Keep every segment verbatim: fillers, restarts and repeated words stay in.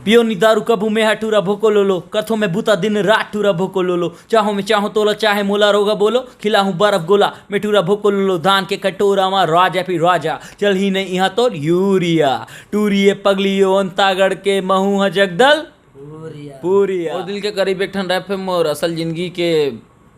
पियो नी दारू कभू मैं हा टूरा भोको लोलो, करथो मैं बूता दिन रात टूरा भोको लोलो। चाहो मैं चाहो तोला, चाहे मोला रोगा बोलो, खिलाहूँ बर्फ गोला मैं टूरा भोको लोलो। धान के कटोरा मा राजा पी राजा, चल ही नहीं यहाँ तोर यूरिया। टूरिये पगलियो अंतागढ़ के महू हा जगदल पूरिया। पूरिया। ओ दिल के करीब एक ठन रैप है मोर असल जिंदगी के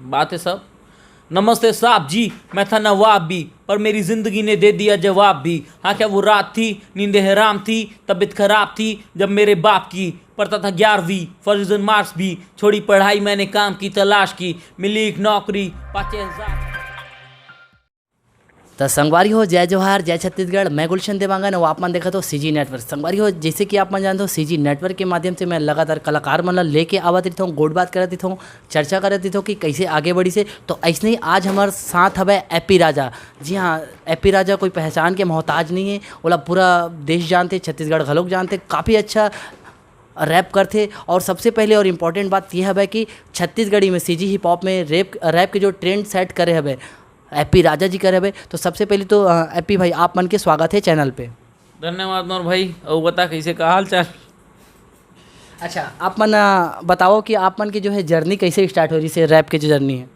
बात है सब। नमस्ते साहब जी, मैं था नवाब भी, पर मेरी जिंदगी ने दे दिया जवाब भी। हाँ, क्या वो रात थी, नींद हराम थी, तबीयत खराब थी, जब मेरे बाप की पढ़ता था ग्यारहवीं, फर्स्ट डिवीजन मार्क्स भी, छोड़ी पढ़ाई मैंने काम की तलाश की, मिली एक नौकरी, पाँच हजार। त संगवारी हो, जय जोहार, जय छत्तीसगढ़। मैं गुलशन देवांगन अउ आप मन देखत हो सीजी नेटवर्क। संगवारी हो, जैसे कि आप मन जानत हो, सीजी नेटवर्क के माध्यम से मैं लगातार कलाकार मन ला लेके आवत रहिथौं, गोठ बात करत रहिथौं, चर्चा करत रहिथौं कि कैसे आगे बढ़िस हे। तो ऐसने ही आज हमर साथ हवय एपी राजा। जी हाँ, एपी राजा कोई पहचान के मोहताज नहीं है, ओला पूरा देश जानथे, छत्तीसगढ़ घलोक जानथे। काफ़ी अच्छा रैप करथे। और सबसे पहले और इम्पोर्टेंट बात ये हवय कि छत्तीसगढ़ी में सीजी हिप हॉप में रैप, रैप के जो ट्रेंड सेट करे हवय, एपी राजा जी करे हवय। तो सबसे पहले तो अ, एपी भाई, आप मन के स्वागत है चैनल पे। धन्यवाद मोर भाई। अउ बता, कैसे, का हाल चाल? अच्छा, आप मन अ, बताओ कि आप मन के जो है जर्नी कैसे स्टार्ट हो रहिस हे, रैप के जो जर्नी है?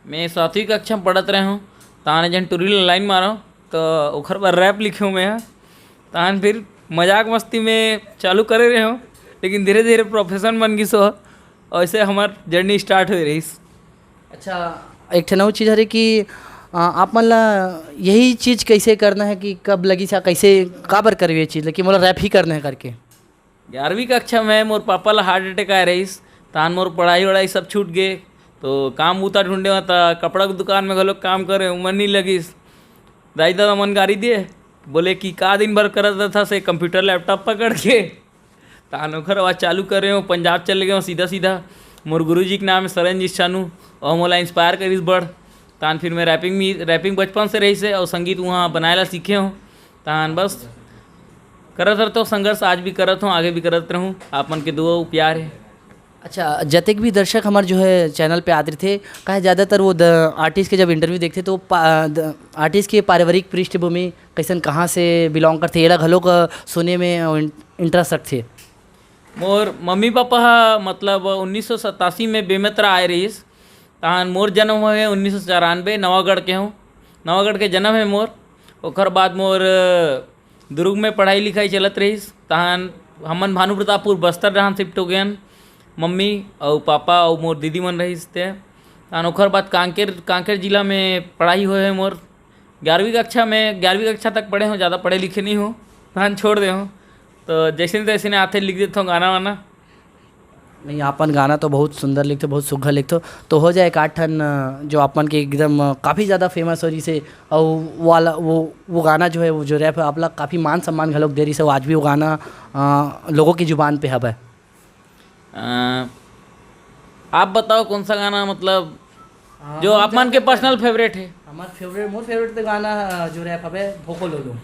मैं सातवीं कक्षा में पढ़त रहे हूँ, तान एक झन टुरी ला लाइन मारो, तो ओखर बर रैप लिखे हूँ मैं ह। तान फिर मजाक मस्ती में चालू करे रहे हूँ, लेकिन धीरे धीरे प्रोफेशन बन गिस ओ, ऐसे हमर जर्नी स्टार्ट हो रहिस। अच्छा, एक ठन अउ चीज हरे कि अ, आप मन ला यही चीज कैसे करना है कि कब लगिस या कैसे, काबर करवे ये चीज कि मोला रैप ही करना है करके? ग्यारहवीं कक्षा में मोर पापा ला हार्ट अटैक आए रहिस, तान मोर पढ़ाई वढ़ाई सब छूट गे। तो काम बूता ढूंढे हूँ, त कपड़ा के दुकान में घलोक काम करे, उमर नहीं लगिस। दाई ददा मन गारी दिए, बोले कि का दिन भर करत रहता से कंप्यूटर लैपटॉप पकड़ के। तान ओखर आवाज चालू करे हूँ, पंजाब चले गए हूँ सीधा सीधा। मोर गुरुजी के नाम है सरनजीत शानू, और मोला इंस्पायर करिस बड़। तान फिर मैं रैपिंग में, रैपिंग बचपन से रहिस हे और संगीत वहाँ बनाए ला सीखे हूँ। तान बस करत रहता हूँ संघर्ष, आज भी करत हूँ, आगे भी करत रहूँ। आप मन के दुआ प्यार है। अच्छा, जतेक भी दर्शक हमारे जो है चैनल पे आते थे, कहे ज़्यादातर वो द-, आर्टिस्ट के जब इंटरव्यू देखते तो पा-, द-, आर्टिस्ट के पारिवारिक पृष्ठभूमि कैसन, कहाँ से बिलोंग करते, एला घलोक सुने में इंटरेस्ट रखते। मोर मम्मी पापा ह, मतलब, उन्नीस सौ सतासी में बेमेतरा आए रहिस। तहान मोर जन्म होए उन्नीस सौ चौरानबे, नवागढ़ के हूँ। नवागढ़ के जन्म है मोर। ओकर बाद मोर दुर्ग में पढ़ाई लिखाई चलत रहिस। तहान हमन भानु प्रतापपुर बस्तर डहान शिफ्ट हो गयन। मम्मी अउ पापा अउ मोर दीदी मन रहिस ते। तहान ओकर बाद कांकेर, कांकेर जिला में पढ़ाई होए है मोर। ग्यारहवीं कक्षा में, ग्यारहवीं कक्षा तक पढ़े हूँ, ज़्यादा पढ़े लिखे नहीं हूँ, तहन छोड़ दे हूँ। तो जैसे तैसे ने आथे लिख देता हूँ गाना वाना। नहीं, आपन गाना तो बहुत सुंदर लिखते, बहुत सुघर लिखते। तो हो जाए एक आठ ठन, अ, जो आपन के एकदम, अ, काफ़ी ज़्यादा फेमस हो रहिस हे, और वाला वो, वो गाना जो है, वो जो रैप है, आपला काफ़ी मान सम्मान घलोक दे रहिस हे, वो आज भी वो गाना, अ, लोगों की जुबान पे हवय। अ, आप बताओ कौन सा गाना, मतलब, हाँ, जो हम आप मन के जानते हैं। पर्सनल फेवरेट है? हमार फेवरेट, मोर फेवरेट तो गाना, अ, जो रैप हवे, भोको लोलो।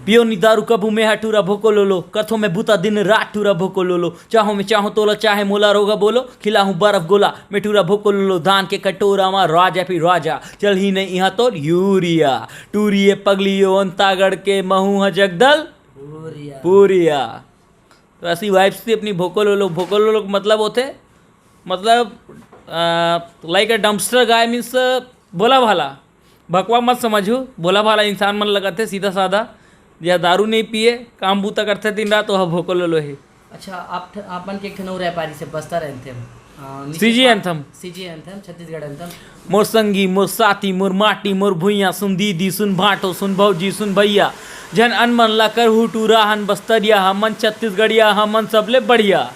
पियो नी दारू कभू में हा टूरा भोको लोलो, करथो मैं बूता दिन रात टूरा भोको लोलो। चाहो मैं चाहो तोला, चाहे मोला रोगा बोलो, खिलाहूँ बर्फ गोला मैं टूरा भोको लोलो। धान के कटोरा मा राजा पी राजा, चल ही नहीं यहाँ तोर यूरिया। टूरिये पगलियो अंतागढ़ के महू हा जगदल पूरिया। पूरिया। तो ऐसी वाइब्स थी अपनी। भोको लोलो, भोको लोलो का मतलब होते, मतलब, लाइक अ डम्पस्टर गाय मीन्स भोला भाला। भकवा मत समझू, भोला भाला इंसान मन लगत हे, सीधा साधा, या दारू नहीं पिए, काम बूता करते दिन रात, वह भोको लोलो है। अच्छा, आप ठ-, आप मन के एक ठन और रैप आ रहिस हे, बस्तर एंथम। अ, नीचे सीजी पा-, anthem. CG anthem, Chhattisgarh anthem. मोर संगी, मोर साथी, मोर माटी, मोर भुइयां, सुन दीदी, सुन भाटो, सुन भौजी, सुन भैया, झन अनमन ला करहू टूरा, हन बस्तरिया, हमन छत्तीसगढ़िया, हमन सबले बढ़िया।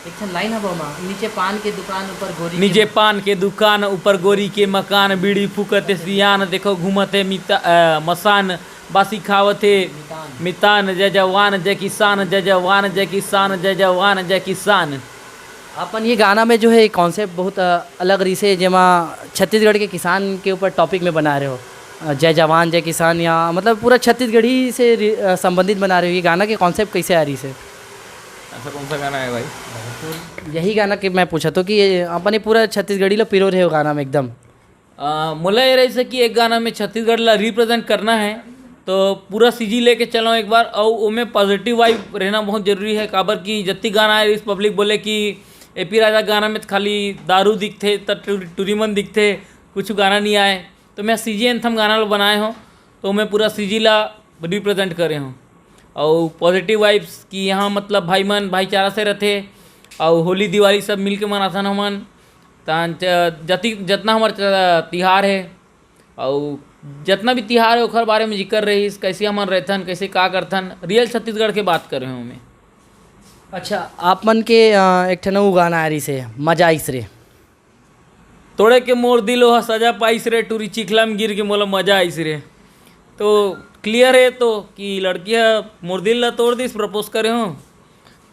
एक ठन लाइन हवय ओमा, नीचे पान के दुकान, ऊपर गोरी के नीचे मकान। पान के दुकान, ऊपर गोरी के मकान, बीड़ी फूकत हे सियान, देखो घूमत हे मिता-, अ, मसान, बासी खावत हे मितान। मितान। जय जवान, जय किसान, जय जवान, जय किसान, जय जवान, जय किसान। अपन ये गाना में जो है कॉन्सेप्ट बहुत, अ, अलग रहिस हे, जेमा छत्तीसगढ़ के किसान के ऊपर टॉपिक में बना रहे हो। अ, जय जवान, जय किसान, या मतलब पूरा छत्तीसगढ़ी से रि-, अ, संबंधित बना रहे हो। ये गाना के कॉन्सेप्ट कैसे आ रहिस हे? ऐसा कौन सा गाना है भाई? यही गाना के मैं पूछा तो कि ये अपन ये पूरा छत्तीसगढ़ी ला पिरो रहे हो गाना में एकदम। अ, मोला ये रहिस हे कि एक गाना में छत्तीसगढ़ ला रिप्रेजेंट करना है, तो पूरा सीजी लेके चलो एक बार। और ओमे पॉजिटिव वाइब रहना बहुत जरूरी है, काबर कि जत्ती गाना आए, इस पब्लिक बोले कि एपी राजा गाना में तो खाली दारू दिखथे, त टूरी टूरी मन दिखथे, कुछ गाना नहीं आए। तो मैं सीजी एंथम गाना ला बनाए हूँ, तो मैं पूरा सीजी ला रिप्रेजेंट करे हूँ। और पॉजिटिव वाइब्स कि यहाँ, मतलब, भाई मन भाईचारा से रहथे, और होली दिवाली सब मिलके मनाथन हमन। तान च- जति जतना हमर च- तिहार है, और जतना भी तिहार है, ओखर बारे में जिक्र रहिस, कैसे हमन रहथन, कैसे का करथन, रियल छत्तीसगढ़ के बात करे हूँ मैं। अच्छा, आप मन के अ, एक ठन अउ गाना आ रही से, मजा आइस रे। तोड़े के मोर दिल, ओह सजा पाइस रे, टूरी चिखला में गिर के मोला मजा आइस रे। तो क्लियर है तो कि लड़की ह मोर दिल ला तोड़ दिस, प्रपोज करे हूँ।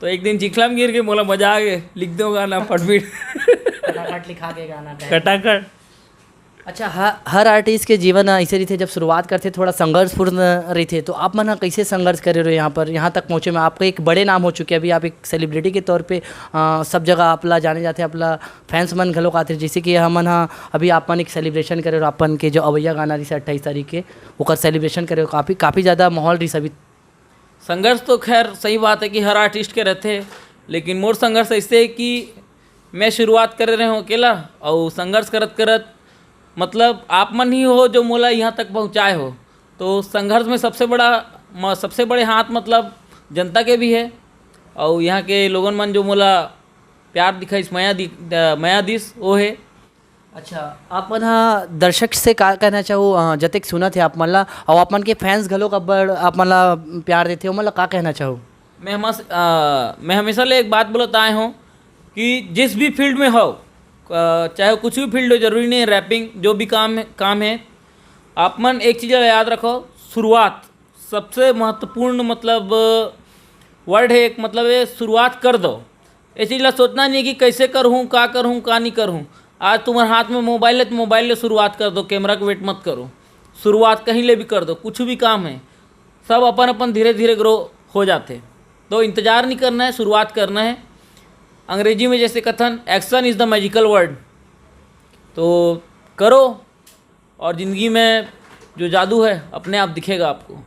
तो एक दिन चिखला में गिर के मोला मजा आ गए, लिख दो गाना फटफिट। फटाफट लिखा के गाना का। कटाकट। अच्छा, हर हर आर्टिस्ट के जीवन ऐसे रहिथे, जब शुरुआत करथे थोड़ा संघर्षपूर्ण रहिथे, तो आप मन ह कैसे संघर्ष करे रहे यहाँ पर, यहाँ तक पहुँचे में? आपका एक बड़े नाम हो चुके, अभी आप एक सेलिब्रिटी के तौर पे अ, सब जगह आप ला जाने जाथे, आप ला फैंस मन घलो आथे। जैसे कि हमन ह अभी आप मन एक सेलिब्रेशन करे और अपन के जो अवैया गाना रहिस अट्ठाईस तारीख के, ओकर सेलिब्रेशन करे, काफ़ी काफ़ी ज़्यादा माहौल रहिस अभी। संघर्ष तो खैर सही बात है कि हर आर्टिस्ट के रहथे, लेकिन मोर संघर्ष ऐसे है कि मैं शुरुआत करे रहे हूँ अकेला, और संघर्ष करत करत, मतलब, आप मन ही हो जो मोला यहाँ तक पहुँचाए हो। तो संघर्ष में सबसे बड़ा म- सबसे बड़े हाथ, मतलब, जनता के भी है, और यहाँ के लोगन मन जो मोला प्यार दिखाइस, मया दि, द- मया दिस, वो है। अच्छा, आप मन ह दर्शक से का कहना चाहू, अ, जतेक सुनत हे आप मन ला, और आप मन के फैंस घलो अब्बड़ आप मन ला प्यार देथे, ओमन ला का कहना चाहू? मैं हमस अ, मैं हमेशा ले एक बात बोलत आए हूँ कि जिस भी फील्ड में हो, अ, चाहे कुछ भी फील्ड हो, जरूरी नहीं है रैपिंग, जो भी काम है, काम है, आप मन एक चीज़ ला याद रखो, शुरुआत सबसे महत्वपूर्ण, मतलब, वर्ड है एक, मतलब, ये शुरुआत कर दो। ये चीज़ ला सोचना नहीं कि कैसे करूँ, का करूँ, का नहीं करूँ। आज तुम्हारे हाथ में मोबाइल है, तो मोबाइल ले शुरुआत कर दो, कैमरा को वेट मत करो। शुरुआत कहीं ले भी कर दो, कुछ भी काम है, सब अपन अपन धीरे धीरे ग्रो हो जाते। तो इंतज़ार नहीं करना है, शुरुआत करना है। अंग्रेजी में जैसे कथन, action is the magical word। तो करो, और ज़िंदगी में जो जादू है, अपने आप दिखेगा आपको।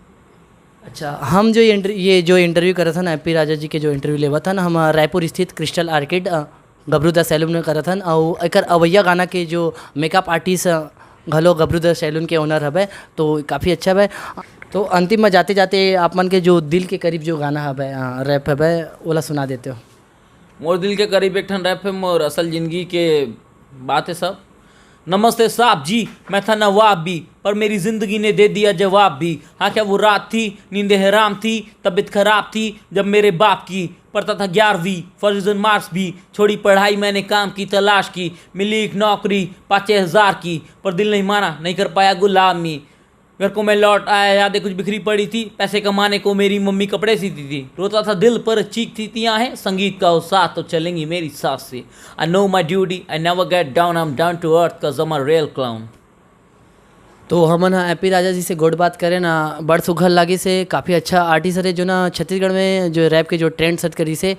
अच्छा, हम जो ये इंटर ये जो इंटरव्यू करत हन, एपी राजा जी के जो इंटरव्यू लेवत हन, हम रायपुर स्थित क्रिस्टल आर्किड, अ, गबरू दा सैलून में करत हन, और एकर अवैया गाना के जो मेकअप आर्टिस्ट, अ, घलो गबरू दा सैलून के ओनर हवे, तो काफ़ी अच्छा हवे। तो अंतिम में जाते जाते आप मन के जो दिल के करीब जो गाना हवे, अ, रैप हवे, ओला सुना देते हो। मोर दिल के करीब एक ठन रैप है, मोर असल जिंदगी के बात है सब। नमस्ते साहब जी, मैं था नवाब भी, पर मेरी जिंदगी ने दे दिया जवाब भी। हाँ, क्या वो रात थी, नींदें हराम थी, तबीयत खराब थी जब मेरे बाप की। पढ़ता था ग्यारहवीं, फर्स्ट डिवीजन मार्क्स भी। छोड़ी पढ़ाई, मैंने काम की तलाश की, मिली एक नौकरी पाँच छः हज़ार की, पर दिल नहीं माना, नहीं कर पाया गुलामी। घर को मैं लौट आया, यादें कुछ बिखरी पड़ी थी, पैसे कमाने को मेरी मम्मी कपड़े सीती थी। रोता था दिल पर चीखती थी आहें, संगीत का हो साथ तो चलेंगी मेरी सांसें। I know my duty, I never get down, I'm down to earth 'cause I'm a real clown। तो हमन ह एपी राजा जी से गोठ बात करे ना, बड़ सुघर लागिस हे। काफ़ी अच्छा आर्टिस्ट हरे, जो ना छत्तीसगढ़ में जो रैप के जो ट्रेंड सेट करिस हे, अ,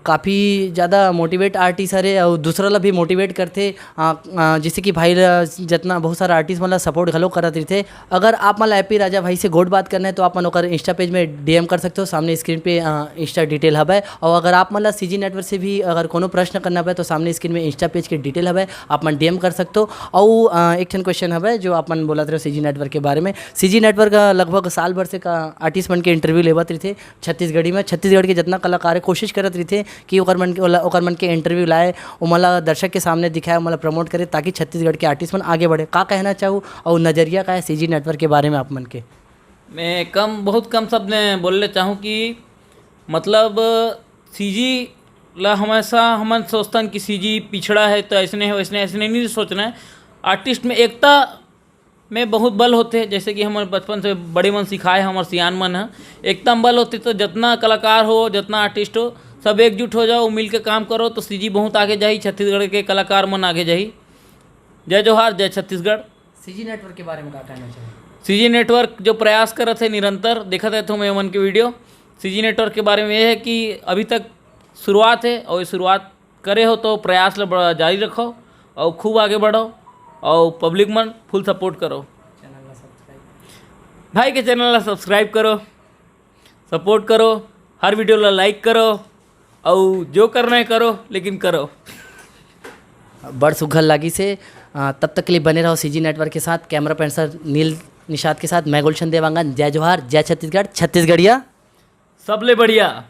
काफ़ी ज़्यादा मोटिवेट आर्टिस्ट हरे, और दूसरा ला भी मोटिवेट करथे। अ, अ, जैसे कि भाई ला जितना बहुत सारा आर्टिस्ट मन ला सपोर्ट घलो करत रहिथे। अगर आप मन ला एपी राजा भाई से गोठ बात करना है, तो आप मन ओकर इंस्टा पेज में डीएम कर सकते हो, सामने स्क्रीन पे, अ, इंस्टा डिटेल हवे। और अगर आप मन ला सीजी नेटवर्क से भी अगर कोनो प्रश्न करना हवे, तो सामने स्क्रीन में इंस्टा पेज के डिटेल हवे, आप मन डीएम कर सकते हो। और, अ, एक ठन क्वेश्चन हवे, जो आप मन बोलत रहे सीजी नेटवर्क के बारे में। सीजी नेटवर्क, अ, लगभग साल भर से का आर्टिस्ट मन के इंटरव्यू लेवत रहिथे छत्तीसगढ़ी में। छत्तीसगढ़ के जितना कलाकार है, कोशिश करत रहिथे कि ओकर मन के, ओला, ओकर मन के इंटरव्यू लाए, ओमन ला दर्शक के सामने दिखाए, ओमन ला प्रमोट करे, ताकि छत्तीसगढ़ के आर्टिस्ट मन आगे बढ़े। का कहना चाहू और नज़रिया का है सीजी नेटवर्क के बारे में आप मन के? मैं कम, बहुत कम शब्द में बोलना चाहूँ कि, मतलब, सीजी ला हमेशा हमन सोचथन कि सीजी पिछड़ा है, तो ऐसने है, वैसने, ऐसने नहीं सोचना है। आर्टिस्ट में एकता में बहुत बल होथे, जैसे कि हमर बचपन से बड़े मन सिखाए, हमर सियान मन ह, एकता में बल होथे। तो जितना कलाकार हो, जितना आर्टिस्ट हो, सब एकजुट हो जाओ, मिल के काम करो, तो सीजी बहुत आगे जाही, छत्तीसगढ़ के कलाकार मन आगे जाही। जय जोहार, जय छत्तीसगढ़। सीजी नेटवर्क के बारे में का कहना चाहिए? सीजी नेटवर्क जो प्रयास करत है निरंतर, देखत है तो मैं मन के वीडियो। सीजी नेटवर्क के बारे में ये है कि अभी तक शुरुआत है, और ये शुरुआत करे हो तो प्रयास ल बड़ा जारी रखो, और खूब आगे बढ़ो, और पब्लिक मन फुल सपोर्ट करो। चैनल ला सब्सक्राइब। भाई के चैनल ला सब्सक्राइब करो, सपोर्ट करो, हर वीडियो ला लाइक करो, अउ जो करना है करो, लेकिन करो। बड़ सुघर लागिस हे। अ, तब तक के लिए बने रहो सीजी नेटवर्क के साथ। कैमरा पर्सन नील निषाद के साथ मैं गुलशन देवांगन। जय जोहार, जय छत्तीसगढ़, छत्तीसगढ़िया। सबले बढ़िया।